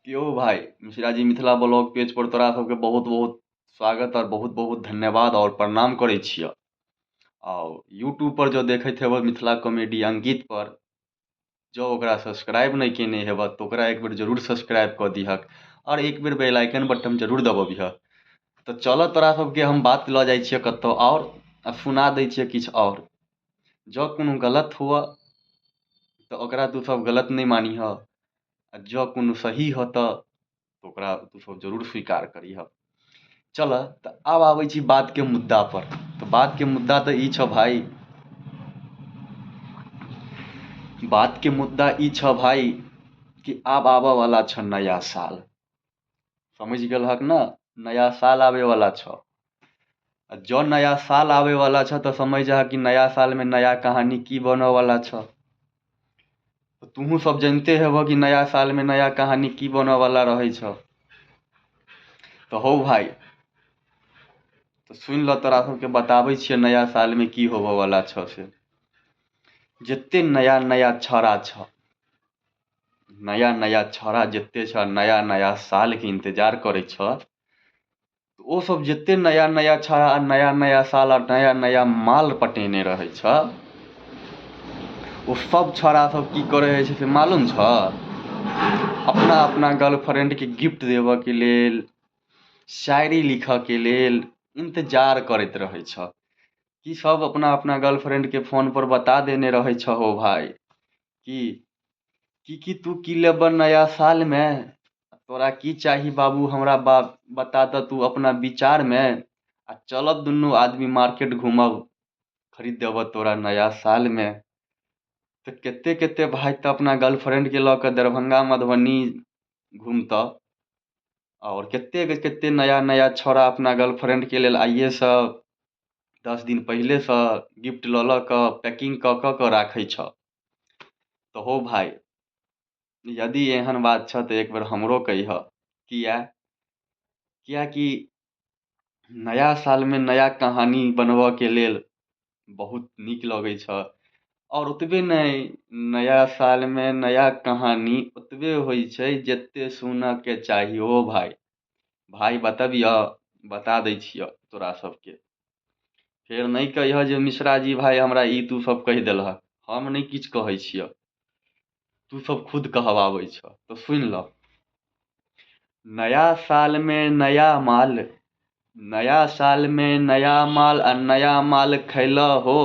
कि यौ भाइ, मिश्राजी मिथिला ब्लॉग पेज पर तोरा सबके बहुत बहुत स्वागत आओर बहुत बहुत धन्यवाद आओर प्रणाम करै छियऽ। आओर यूट्यूब पर जँ देखैत हेबऽ मिथिला कॉमेडी अंकित पर, जँ ओकरा सब्सक्राइब नहि केने हेबऽ तऽ ओकरा एक बेर जरूर सब्सक्राइब कऽ दिहक आओर एक बेर बेल आइकन बटन जरूर दबबिहऽ। तऽ चलऽ तोरा सबके हम बात लऽ जाइ छियऽ कतहु आओर आ सुना दै छियऽ किछु आओर। जँ कोनो गलत हुअ तऽ ओकरा तू सब गलत नहि मानिहऽ, आ जँ कोनो सही हो तऽ ओकरा तू सब जरूर स्वीकार करिहऽ। चलऽ तऽ आब आबै छी बातके मुद्दापर। तऽ बातके मुद्दा तऽ ई छऽ भाइ, बातके मुद्दा ई छऽ भाइ कि आब आबऽवला छऽ नया साल। समझि गेलहक ने? नया साल आबैवला छऽ। आ जँ नया साल आबैवला छऽ तऽ समझि जाह कि नया सालमे नया कहानी की बनऽवला छऽ। तऽ तूहूँ सब जनिते हेबऽ कि नया सालमे नया कहानी की बनऽवला रहै छऽ। तऽ हौ भाइ, तऽ सुनि लऽ, तोरा सबके बताबै छियै नया सालमे की होबऽवला छऽ। से जते नया नया छौड़ा छऽ, नया नया छौड़ा जते छऽ नया नया सालके इन्तजार करै छऽ, ओ सब जते नया नया छौड़ा आ नया नया साल आ नया नया माल पटेने रहै छऽ, ओ सब छौड़ा सब की करै होइ छै से मालूम छऽ? अपना अपना गर्लफ्रेंडके गिफ्ट देबऽके लेल, शायरी लिखऽके लेल इन्तजार करैत रहै छऽ। कि सब अपना अपना गर्लफ्रेंडके फोनपर बता देने रहै छऽ हो भाइ कि की की तू की लेबऽ नया सालमे, तोरा की चाही बाबू हमरा बता दऽ तू अपना विचारमे, आ चलब दुनू आदमी मार्केट घूमब, खरीद देबऽ तोरा नया सालमे। तऽ कते कते भाइ तऽ अपना गर्लफ्रेंडके लऽ कऽ दरभंगा मधुबनी घूमतऽ, आओर कते कते नया नया छौड़ा अपना गर्लफ्रेंडके लेल आइएसँ 10 दिन पहिलेसँ गिफ्ट लऽ लऽ कऽ पैकिंग कऽ कऽ कऽ राखै छऽ। तऽ हौ भाइ, यदि एहन बात छऽ तऽ एक बेर हमरो कहिहऽ। किया? किएकि नया सालमे नया कहानी बनबऽके लेल बहुत नीक लगै छऽ। आओर ओतबे नहि, नया सालमे नया कहानी ओतबे होइ छै जते सुनऽके चाही। ओ भाइ, भाइ बतबियऽ, बता दै छियऽ तोरा सबके। फेर नहि कहिहऽ जे मिश्राजी भाइ हमरा ई तू सब कहि देलहक। हम नहि किछु कहै छियऽ, तू सब खुद कहबाबै छऽ। तऽ सुनि लऽ, नया सालमे नया माल, नया सालमे नया माल आ नया माल खैलऽ हो,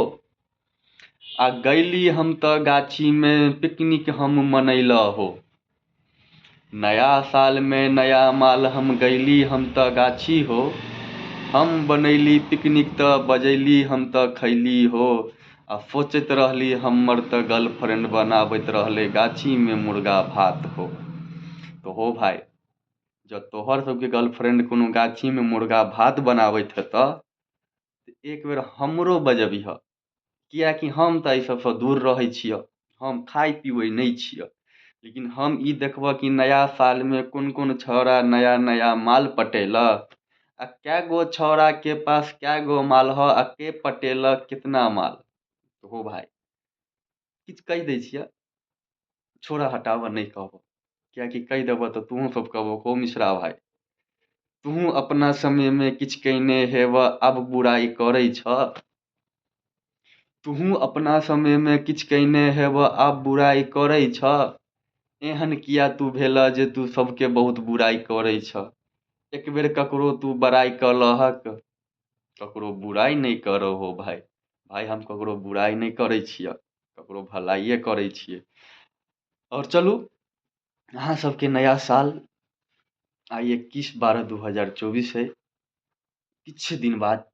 आ गैली हम तऽ गाछीमे पिकनिक हम मनैलऽ हो। नया सालमे नया माल हम गैली हम तऽ गाछी हो, हम बनैली पिकनिक तऽ बजैली हम तऽ खैली हो, आ सोचैत रहली हमर तऽ गर्लफ्रेंड बनाबैत रहलै गाछीमे मुर्गा भात हो। तऽ हो भाइ, जँ तोहर सबके गर्लफ्रेंड कोनो गाछीमे मुर्गा भात बनाबैत हेतऽ तऽ एक बेर हमरो बजबिहऽ। किएकि हम तऽ एहि सबसँ दूर रहै छियऽ, हम खाइ पिबै नहि छियऽ, लेकिन हम ई देखबऽ कि नया सालमे कोन कोन छौड़ा नया नया माल पटेलक, आ कए गो छौड़ाके पास कए गो माल हऽ आ के पटेलक कितना माल। हो भाइ, किछु कहि दै छियऽ, छोड़ऽ हटाबऽ नहि कहबऽ, किएकि कहि देबऽ तऽ तूहूँ सब कहबऽ हो मिश्रा भाइ, तूहूँ अपना समयमे किछु कयने हेबऽ आब बुराइ करै छऽ, तूहूँ अपना समयमे किछु कयने हेबऽ आब बुराइ करै छऽ, एहन किया तू भेलऽ जे तू सबके बहुत बुराइ करै छऽ। एक बेर ककरो तू बड़ाइ कऽ लहक, ककरो बुराइ नहि करऽ हो भाइ। भाइ हम ककरो बुराइ नहि करै छियऽ, ककरो भलाइए करै छियै। आओर चलू, अहाँ सबके नया साल आइ 21/12/2024 है, किछु दिन बाद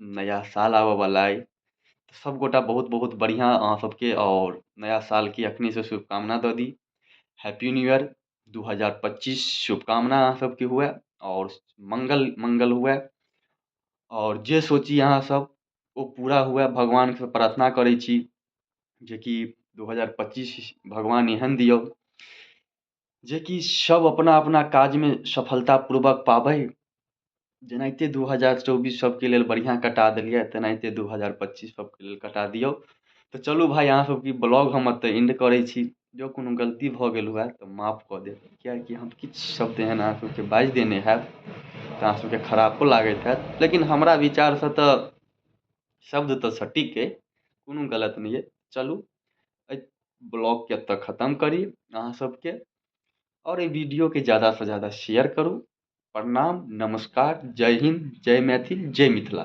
नया साल आबऽवला अइ। सबगोटा बहुत बहुत बढ़िआँ अहाँ सबके आओर नया सालके अखनेसँ शुभकामना दऽ दी। हैप्पी न्यू ईयर 2025 शुभकामना अहाँ सबके हुए आओर मंगल मंगल हुए, आओर जे सोची अहाँ सब ओ पूरा हुए। भगवानसँ प्रार्थना करै छी जेकि 2025 भगवान एहन दियौ जेकि सब अपना अपना काजमे सफलतापूर्वक पाबै। जेनाहिते 2024 सबके लेल बढ़िआँ कटा देलियै, तेनाहिते 2025 सबके लेल कटा दियौ। तऽ चलू भाइ, अहाँ सबके ब्लॉग हम एतऽ एंड करै छी। जँ कोनो गलती भऽ गेल हुए तऽ माफ कऽ देब, किएकि हम किछु शब्द एहन अहाँ सबके बाजि देने हैब तऽ अहाँ सबके खरापो लागैत हैत, लेकिन हमरा विचारसँ तऽ शब्द तऽ सटीक अइ, कोनो गलत नहि अइ। चलू एहि ब्लॉगके एतऽ खतम करी अहाँ सबके, आओर एहि वीडियोके ज्यादासँ ज्यादा शेयर करू। प्रणाम, नमस्कार, जय हिन्द, जय मैथिल, जय मिथिला।